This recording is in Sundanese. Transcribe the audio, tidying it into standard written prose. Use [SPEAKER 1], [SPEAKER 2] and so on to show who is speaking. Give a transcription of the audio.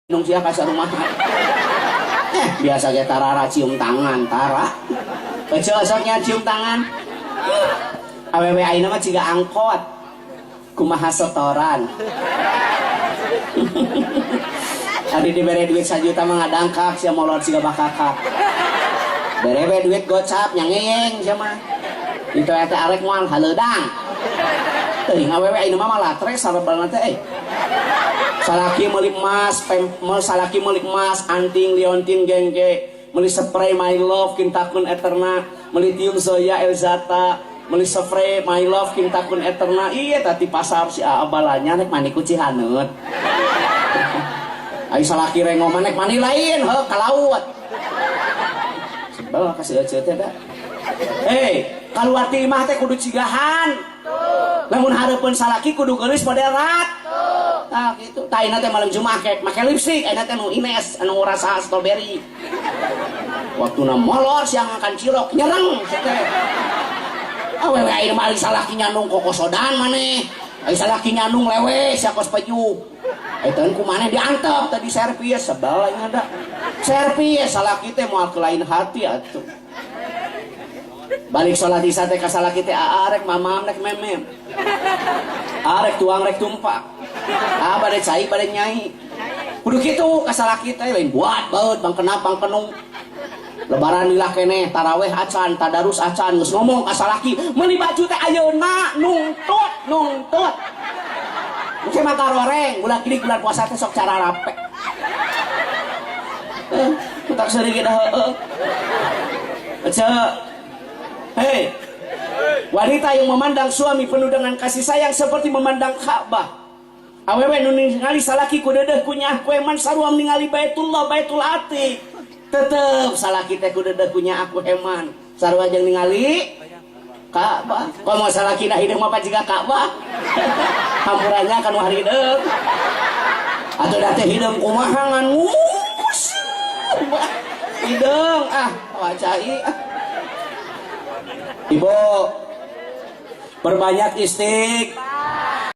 [SPEAKER 1] Nung sia ka sarumah. Biasa ge tarara cium tangan, tara. Ece osoknya cium tangan. Awewe ayeuna mah ciga angkot. Kumaha setoran. Tadi dibere duit 1 juta mah ngadangkak sia molor siga bakakak. Bere we duit gocap nyangeyeng sia mah. Itu teh arek moal haleudang. Teuing awewe ayeuna mah malatre sarebalna teh euy. Salaki meuli emas, salaki meuli emas, anting liontin gengge, meuli spray My Love kintakun eterna, meuli tiung Zoya Elzata, meuli spray My Love kintakun eterna. Iya tadi pasar si abalanya nek mani ku Cihaneut. Ai salaki rengo mah nek mani lain heuh ka laut. Sebel ka si ece teh da. Hei, kaluar ti imah teh kudu cigahan. Lamun hareupeun salaki kudu geulis moderat. Tah kitu. Tah ayeuna teh malam Jumat make make lipstik, ayeuna teh nu Ines anu rasa strawberry. Waktuna molor siang makan cilok nyereng sia teh. Awewe ayeuna mah ari salaki nyandung kokosodan maneh. Ari salaki nyandung lewe sia kos peju. Eta ku maneh diantep tadi servis sebel aing ada. Servis salaki teh moal ke lain hati atuh. Balik sholat isya teh ka salaki teh arek mamam rek memem. Arek tuang rek tumpak. Ah bade cai bade nyai. Kudu kitu ka salaki teh lain buat baeud bang kenap bang kenung. Lebaran lila keneh taraweh acan tadarus acan geus ngomong ka salaki meuli baju teh ayeuna nungtut nungtut. Engke mah karoreng bulan kini bulan puasa teh sok cara rape. Tak seuring ge dah heueuh. Ece. Hei, wanita yang memandang suami penuh dengan kasih sayang seperti memandang Ka'bah. Awewe nu ningali salaki ku deudeuh ku nyaah ku eman sarua ningali Baitullah Baitul Atiq. Tetep salaki teh ku deudeuh ku nyaah ku eman sarua jeung ningali Ka'bah. Komo salaki na hideung mah jiga Ka'bah. Hampurannya kan nu hideung. Atuh da teh hideung kumaha ngan ngus. Hideung ah wacai ah. Ibu, perbanyak istighfar.